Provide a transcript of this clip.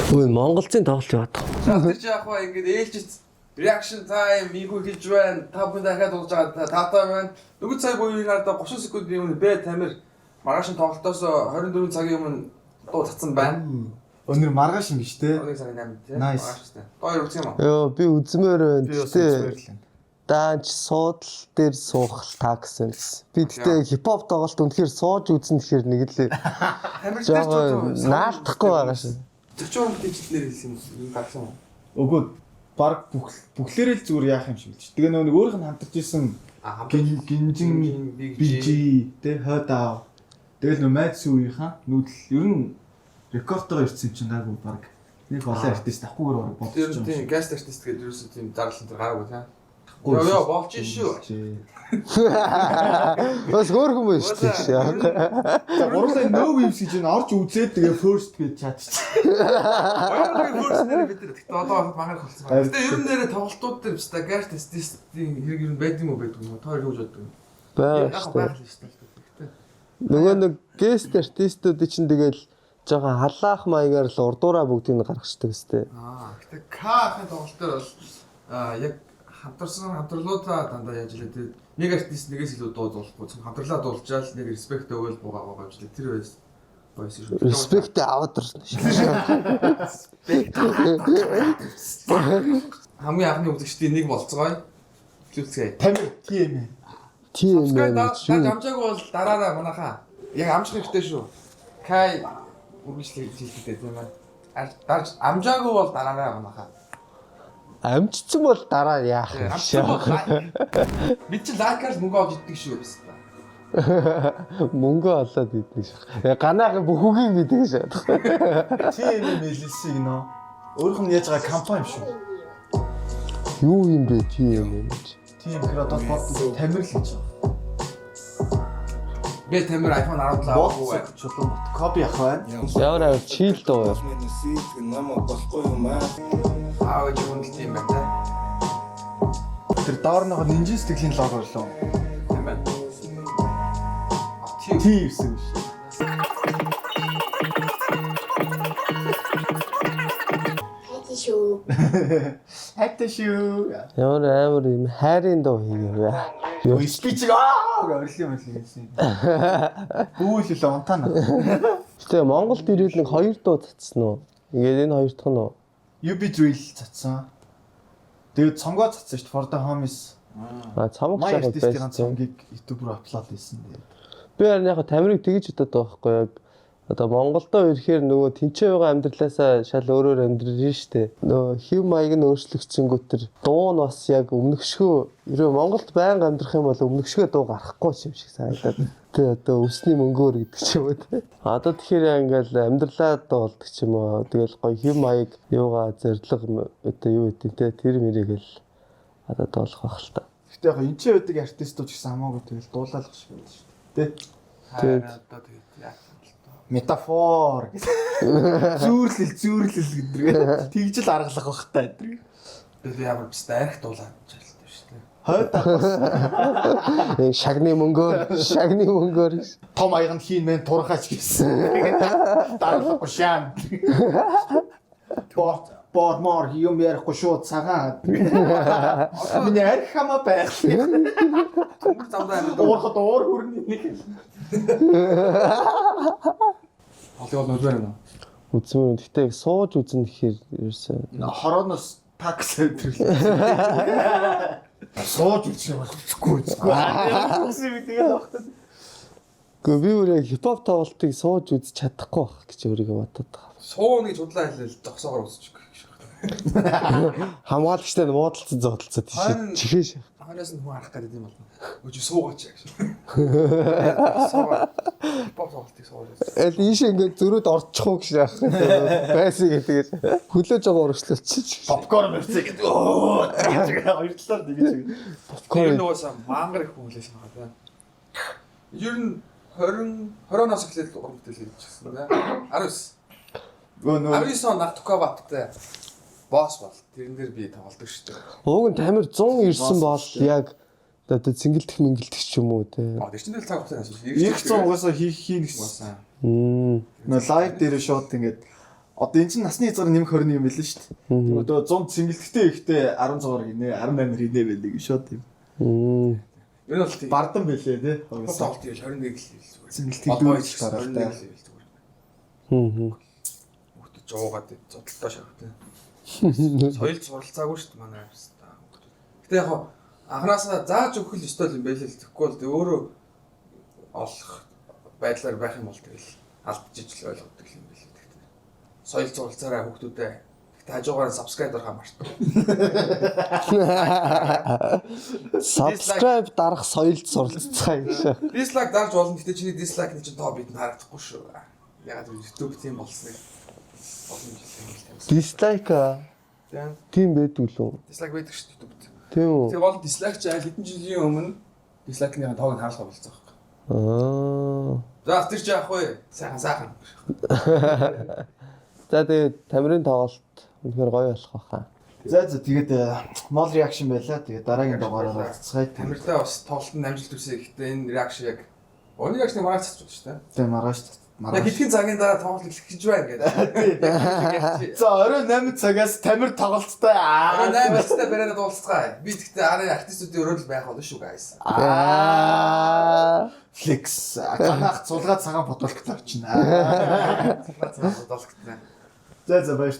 Өө Монголцын тоглолт яваад байгаа. Тэр чи яг хаа ингээд ээлжид reaction time ийхүү хийж байна. Та бүхэн дахиад уулзж байгаа таатай байна. Дөнгөж сая буюу энэ хардаа 30 секундын өмнө Б Тамир маргааш нь тоглолтоос 24 цагийн өмнө дуу татсан байна. Өнөр маргааш юм биш те. 1 сарын 8-нд тийм. Nice. Маргааш тийм. Доо үзсэн юм уу? Йоо би үзмээр байна. Би бас Гэтэ үзмээр л байна. даанч суудал дээр суух та гэсэн юмс. Би гэтэ хипхоп тоглолт үнэхээр сууж үзэн гэхээр нэг л Тамир дээр ч жоохон наалтахгүй байгаа шин. Зочиор бүтээлчд нэр хэлсэн юм гарсан уу? Үгүй баг бүх бүхлээрээ л зүгээр яах юм шиг л ч. Тэгээ нөгөө нэг өөрийнх нь хамтарч исэн А гинжин Big BG тэ хойдаа. Тэгэл нөгөө майц үеийнхаа нүүдэл ер нь рекордтойгоо ирсэн юм чинь гайгүй баг. Нэг олон артист авахгүйгээр баг бодож Тэр байгаа юм тийм шиг. guest artist гэдэг ерөөсөө тийм зарлал энэ төр гараагүй тийм. Авахгүй Йоо ёо болж шүү. Бас хөөрхөн юм шүү дээ. За гурлаа no waves гэж энэ орж үзээд тэгээ first гэж чадчих. Баярлалаа first нэр бид нар. Гэтэ одоо хахад мангарах болсон байна. Гэтэ ер нь нэрээ тоглолтууд дээр биш та guest artist-ийн хэрэг ер нь байд юм уу байдгүй юм уу? Та хоёр юу гэж боддог юм? Байгаа Яг шүү. байх л шүү дээ. Гэтэ Нөгөө нэг guest артистууд чинь тэгэл жоохон халаах маягаар л урдуураа бүгдийг нь гаргацдаг өстэй. аа гэтэ К-ийн тоглолт дээр бол яг хамтарсан хамтарлуудаа дандаа яаж илээ тэ нэг артист нэгээс илүү дуу дуулахгүй зөвхөн хамтарлаа дуулчаал нэг респект өгөөл буугаа буугаа гэж лээ. Тэр байсан. Байсан шүү. Респект аваад орсон шүү. Хамгийн анхны үзэгчдийн нэг болцгоё. Эхлүүлцгээе. Тамир тийм ээ. Тийм Subscribe ээ. дарж амжаагүй бол дараарай манайхаа. Яг амжих хэрэгтэй шүү. Кай үргэлжлэх хэлдэг тийм ээ. Дарж амжаагүй бол дараарай манайхаа. Амжицсан бол дараа яах Тийм, юм Амжсан бол шүү. лайк. Бид чи лайкаар л мөнгө авч иддэг шүү гэсэн. Мөнгө олоод идэх шүү. Ганаахын бүх үгийг мэдэх шүү. Тийм ээ мэлсийг нөө. Өөрийнх нь яаж байгаа компани юм шүү. Юу юм бэ тийм юм гэж. Тийм гэхээр одоо бод тамир л гэж байгаа. Би тамир iPhone 17 авахгүй Бод байна. чулуун бот. Коби ах байна. Ямар амар чил дуу юм. Намайг болохгүй юм аа. Аав ээж хүндэлт юм байна та. Тэр доор нэг нинжин сэтгэлийн лого орлоо. Тийм байна. А тийм. Тийм гэсэн юм шүү. Хайти шүү. Хайтай шүү. Ямар амар юм хайрын дуу хийгээв. Ой спич аа гэж орлоо юм л гэсэн. Бүүл л унтаана. Гэтэ Монголд ирээд нэг хоёр дуу цацсан уу? Ингээд энэ хоёр дахь нь уу? UB drill цацсан. Тэгээд цонгоо цацсан шүү дээ. For the homies. А цамаг My шахаад artist-ийн байсан. цонгийг YouTube руу апплод хийсэн. Тэгээд Би харин яг тамирыг тэгж бодод байгаа байхгүй яг одоо Монголдо ирэхээр нөгөө тэнцээ байгаа амьдралаасаа шал өөрөөр амьдрын штэ. Нөгөө хэв маяг нь өөрчлөгдсөнгүүт тэр дуу нь бас яг өмнөгшгөө ерөө Монголд байнга амьдрах юм бол өмнөгшгөө дуу гарахгүй ч юм шиг санагдаад. Тэ одоо өвсний мөнгөөр гэдэг ч юм уу тэ. Одоо тэгэхээр яг ингээл амьдралаа дуулдаг ч юм уу. Тэгэл гоё хэв маяг юугаа зориг одоо юу гэдэг те тэр мэрийг л одоо дуулах байх л та. Гэтэ яг энэ ч байдаг артистууд ч гэсэн хамаагүй тэгэл дуулаалах шиг байдаг шүү дээ. Тэ? Хайр одоо тэгээд яах юм л доо. Метафор гэсэн. Зүүрлэл зүүрлэл гэдэг. Тэгж л аргалах бах та гэдэг. Тэгээд ямар биш арх дуулаад чалтай шүү дээ. Хойд бас Яг шагны мөнгөөр, шагны мөнгөөр гэж. том аяганд хийн мэн турхаач гэсэн. Даргалахгүй шаан. Бор бор мор юм ярихгүй шууд цагаан. Миний арх хамаа байх. Төмөр замдаа амьд. Уурхад уур хүрнэ нэг. Холыг бол нүдмээр юм. Үзмээр. Гэтэ сууж үзэн гэхээр ерөөсөө Хорооноос такс өдөрлөө. Сууж үзэх юм бол үзэхгүй үзэхгүй. Үзсэн би тэгээд багтаа. Гэхдээ би өөр яг хипхоп тоглолтыг сууж үзэж чадахгүй байх гэж өөрийгөө бодод байгаа. Суун гэж худлаа хэлээл зогсоогоор үзчих гэх шиг. Хамгаалагчтай нь муудалцсан зуудалцсан тийш. Чихээ шах. Хойноос нь хүн харах гэдэг юм болно. Өө чи суугаач гэж. Суугаа. Хипхоп тоглолтыг сууж. Аль ийш ингээд зөрөөд орчих уу гэж яах юм. Байсан гэдэг. Хүлээж байгаа урагшлуулчих. Попкорн барьцаа гэдэг. Өө гэж хоёр талаар тэгэж. Тэр нугасаа мангар их хүн хүлээсэн байгаа тийм. Ер нь 20 20 оноос эхлээд уран бүтээл хийж гисэн тийм. 19. Өө нөө 19 он Натукабаттай босс бол тэрэн дээр би тоглолдог шүү дээ. Уг нь тамир 190 бол яг одоо цэнгэлдэх мэнгэлдэх ч юм уу те. А тэр чинь л цаг хугацааны асуудал. Их 100 угаасаа хийх хийн гэсэн. Угаасаа. Нөө лайв дээр шууд ингээд Одоо эн чинь насны хязгаар нэмэх 21 юм билээ шүү дээ. Тэгээ одоо 100 цэнгэлдэгтэй ихтэй 16 гинэ, 18 гинэ байлээ гэж шууд юм. Ер нь бол тийм. Бардан билээ те. Тоглолт юм 21 л зүгээр. Цэнгэлтийг дүүрч гараа та. 21 л зүгээр. Хүүхдүүд жуугаад зодтолтой шавтай. Соёл суралцаагүй шүү дээ манай хаста. Гэтэ яг хаа анханасаа зааж өгөх л ёстой юм байл л тэгэхгүй бол тэг өөрөө олох байдлаар байх юм бол тэгэл алдчихж л ойлгодог юм байл л тэгтээ. Соёл суралцаараа хүүхдүүдээ. Гэтэ хажуугаар subscribe дарахаа мартав. Subscribe дарах соёлд суралцгаая гэж. Dislike дарж болно. Гэтэ чиний dislike-ны чинь тоо бидэнд харагдахгүй шүү. Ягаад гэвэл YouTube тийм болсныг олон жил юм л тавьсан. Dislike аа. Тийм. Тийм байдаг лүү. Dislike байдаг шүү дээ YouTube-д. Тийм үү? Тэгээ гол dislike чи аль хэдэн жилийн өмнө dislike-ны тоог нь хаалга болцсон байхгүй. Аа. За тэр чи яах вэ? Сайхан сайхан. За тэгээд Тамирын тоглолт үнэхээр гоё болох байхаа. За, тэгээд мол reaction байлаа. Тэгээд дараагийн дугаараар уулзцгаая. Тамиртай бас тоглолтод амжилт хүсье. Гэхдээ энэ reaction яг өнөө reaction маргааш цацж байна шүү дээ. Тэгээд маргааш Яг маргааш. хэдхэн цагийн дараа тоглолт эхлэх гэж байна гэдэг. За, орой 8 цагаас Тамир тоглолттой. Орой 8 цагт бариад уулзцгаая. Би тэгтээ арын артистуудын өрөөд л байх болно шүү guys. Аа. Flex. Канах цулгаа цагаан футболктой очино. Цулгаа цагаан футболктой. За, баяр.